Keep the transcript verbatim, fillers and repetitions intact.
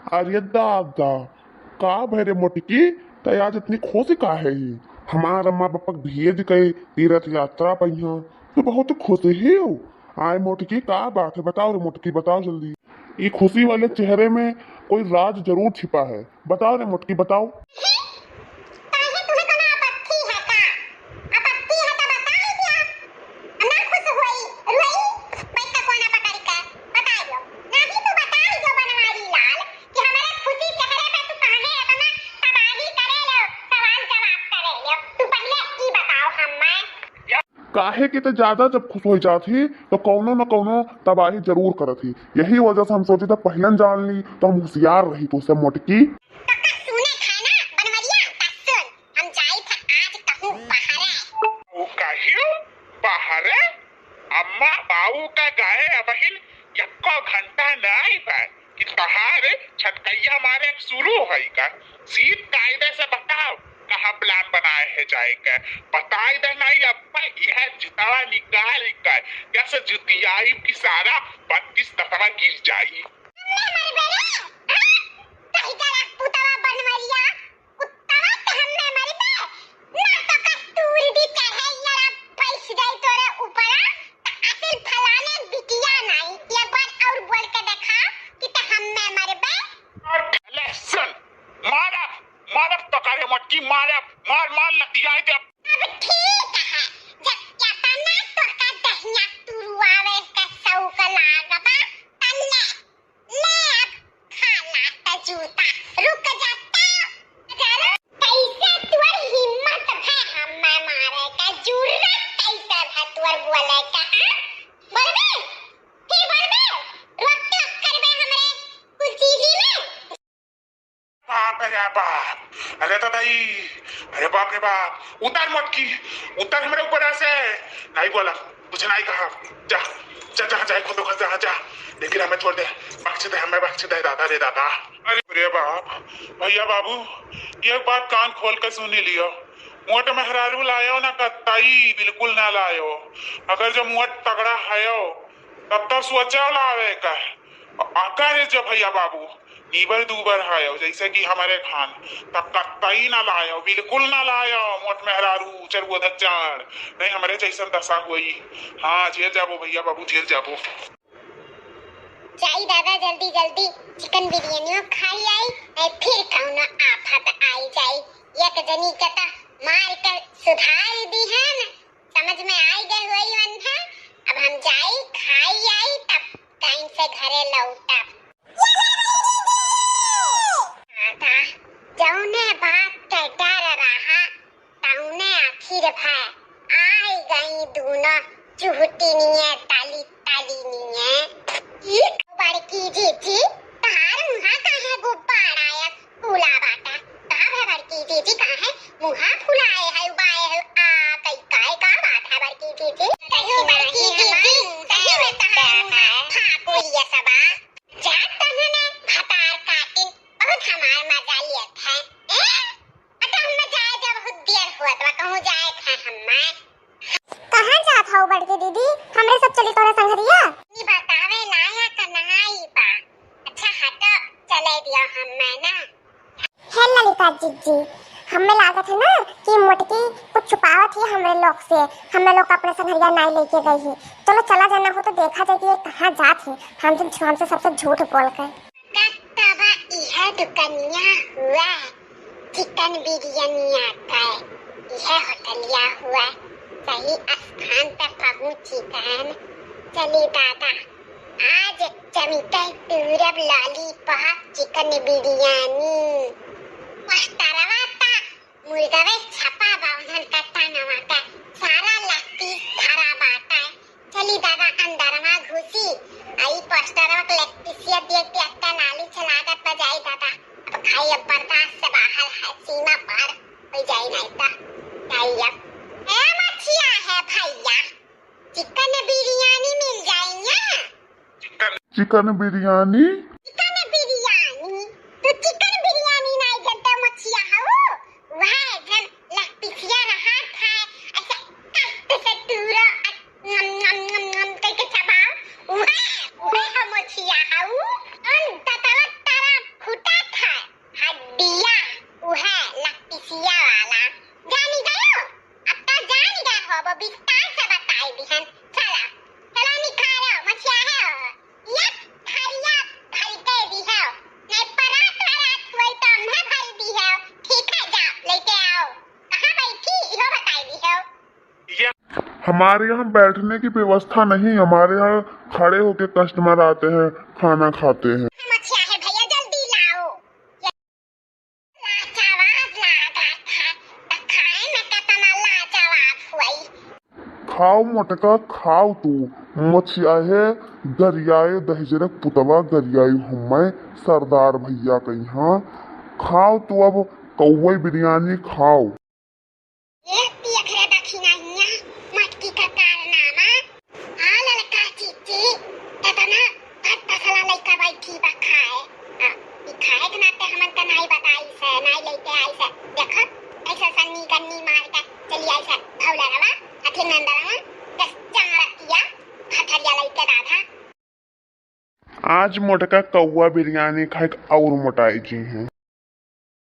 अरे दादा, का भय रे मोटकी, तै आज इतनी खुश काहे ही? हमार अम्मा पापा भेज के तीर्थ यात्रा पइहा, तू बहुत खुश ही हो। आय मोटकी, का बात है? बताओ रे मोटकी, बताओ जल्दी। ई खुशी वाले चेहरे में कोई राज जरूर छिपा है। बताओ रे मोटकी, बताओ। काहे तुम्हें कोनो आपत्ति है का? आपत्ति है तो बताओ क्या? ना खुश होई, रोई, बैठ के कोना पकड़ के बताइयो। नाही तो बताई दो बनवारी लाल कि हमारे खुशी चेहरे पे तू काहे इतना तबाही करे लो, सवाल जवाब करे लो। तू पहले ई बताओ हमें। काहे कि ते ज्यादा जब खुश हो जात ही तो कौनो न कौनो तबाही जरूर करत ही। यही वजह से हम सोची था पहले जान ली तो हम होशियार रही तो से मोटकी। तो का सुने था ना बनवरिया, का सुन, हम जाई था आज कहूँ बाहरे। ऊ कहियो बाहरे? अम्मा बाऊ का गाए अबहिन यक्को घंटा नाई बा कि तहार छटकैया मारे शुरू होई का? सीध कायदे से बताओ, कहाँ plan बनाए है जाए का? बताई दे नाई अब्बा, यह जुतावा निकाल का, जैसे जुतियाई की सारा बत्तीस दफवा गिर जाई। हम्मे मरबे रे, हाँ? कही जरा पुतवा बनवरिया, कुत्तवा के हम्मे मरबे, ना तो कस्तूरी भी चढ़े, यार, बैठ जाई तोरे ऊपरा, त असल फलाने बिटिया नाई, एक बार और बोल के देखा कि त हम्मे मरबे। ले सुन, मारब, मारब तो करे मोटकी, मारब, मार, मार लतियाई दे। अब ठीक है, जब केतना तोका दहिया तुरुआवे के शौक लागबा, तन्ने ले अब खा ला त जूता, रुक जा त। अरे, कैसे तोर हिम्मत है हमें मारे का, जुर्रत कैसे है तोर बोले का, हाँ? बोलबे? फिर बोलबे? रोक टोक करबे हमरे कुल चीजी में? बाप रे बाप, अरे दादाई, अरे बाप रे बाप, उतर मोटकी, उतर हमरे ऊपर से, नहीं बोला, कुछ नहीं कहा, जा, जा, जा, जा, खुद को जा, जा, लेकिन हमें छोड़ दे, बख्श दे, हमें बख्श दे, दादा रे दादा। अरे रे बाप, भैया बाबू, एक बात कान खोल के सुनी लियो, मोट मेहरारू लायो ना कत्ताई, बिल्कुल ना लायो, अगर जो मोट तगड़ा हयो, तब तो सोचो लावे का, अगर जो भैया बाबू, नीबर दूबर हयो, जैसे कि हमरे खान, त कत्तई ना लायो, बिल्कुल ना लायो, मोट मेहरारू, चरबोधक जाड़, नहीं हमरे जैसन दशा होई। हाँ, जेल जाबो भैया बाबू, जेल जाबो। जाई दादा, जल्दी जल्दी चिकन बिरयानियो खाई आई, नहीं फिर कौनो आफत आई जाई। एक जनी के त मार के सुधार दी है न, समझ में आई गए होई उन्हें। अब हम जाई, खाई आई, तब टाइम से घरे लौटब। दादा, जौने बात के डर रहा, तौने आखिर भय। आई गई दूनो चुहटिनिये ताली ताली निये। ई बड़की जीजी, तहार मुहा काहे गुब्बारा यस फूला बाटा? का भे बड़की जीजी, काहे मुहा फुलाए है, उबाए है? आ, कई, काय, का बात है बड़की जीजी? सही बड़की जीजी, सही में तहार मुहा फाकुलिया सबा। जा तन्हने भतार काटिन, बहुत हमार मजा लियत है। ए? अटे हम्मे जाए जब बहुत देर होत बा, कहूँ जाए थे हम्मे। कहाँ जात हऊ बड़की दीदी? हमरे सब चली तोरे संघरिया। ई बतावे लायक नाई बा। अच्छा हटो, चले दियो हम्मे ना। हे ललिता जीजी, हमें लागत है ना कि मोटकी कुछ छुपावत ही हमरे लोग से, हमें लोग अपने संघरिया नाई लेके गई ही। चलो चला जाना हो तो देखा जाए कि ये कहाँ जात ही, हमसे, हमसे सबसे झूठ बोल के। कत्तबा इहे दुकनिया हुआ, चिकन बिरयानिया का इहे होटलिया हुआ, सही स्थान पे पहुँची गहन। चली दादा, आज जमिते टूरब लॉलीपॉप चिकन बिरयानी। पोस्टरवा ता मुर्गवे छपा बा उन्हन का तनवा का, सारा लत्ती धरा बाटा। चली दादा अंदरवा घुसी, आई पोस्टरवा के लत्तीसिया देख के अत्ता नाली छलागत बा जाई दादा। अब खाई अब बर्दाश्त से बाहर है, सीमा पार हो जाई नहीं ता। जाई अब। ए मछिया है भैया, चिकन बिरयानी मिल जाई ना? चिकन बिरयानी? चिकन बिरयानी? तू चिकन बिरयानी नाई जनता मछिया हऊ? वह जन लहपिसिया रहा था, ऐसा कष्ट से टूरा, नम, नम, नम, नम करके चबाओ। वह, वह मछिया हऊ? अन दतवा तारा खुट हमारे यहाँ बैठने की व्यवस्था नहीं, हमारे यहाँ खड़े होके कस्टमर आते हैं, खाना खाते हैं। मछिया है भैया, जल्दी लाओ। लाजवाब लागत है, त खाए में केतना लाजवाब हुई। खाओ मोटका, खाओ तू। मछिया है, गरियाए दहिजरक पुतवा, गरियाई हम्मै सरदार भैया कइहाँ। खाओ तू अब कौवई बिरयानी खाओ। ए, देख रे दखिनहिया, मटकी का कारनामा। हाँ, ललका चीची, एतना भद पसला लइका बैठी बा खाए। हाँ, ई खाए के नाते हमन का नाई बताइस है, नाई लइके आइस है। देखत, ऐसा सन्नी गन्नी मार के चली आइस है। भौलरवा, अथी नंदरवा, जस चाणकिया, भथरिया लइके दाधा। आज मोटका कौवा बिरयानी खाए के और मोटाई जी हैं।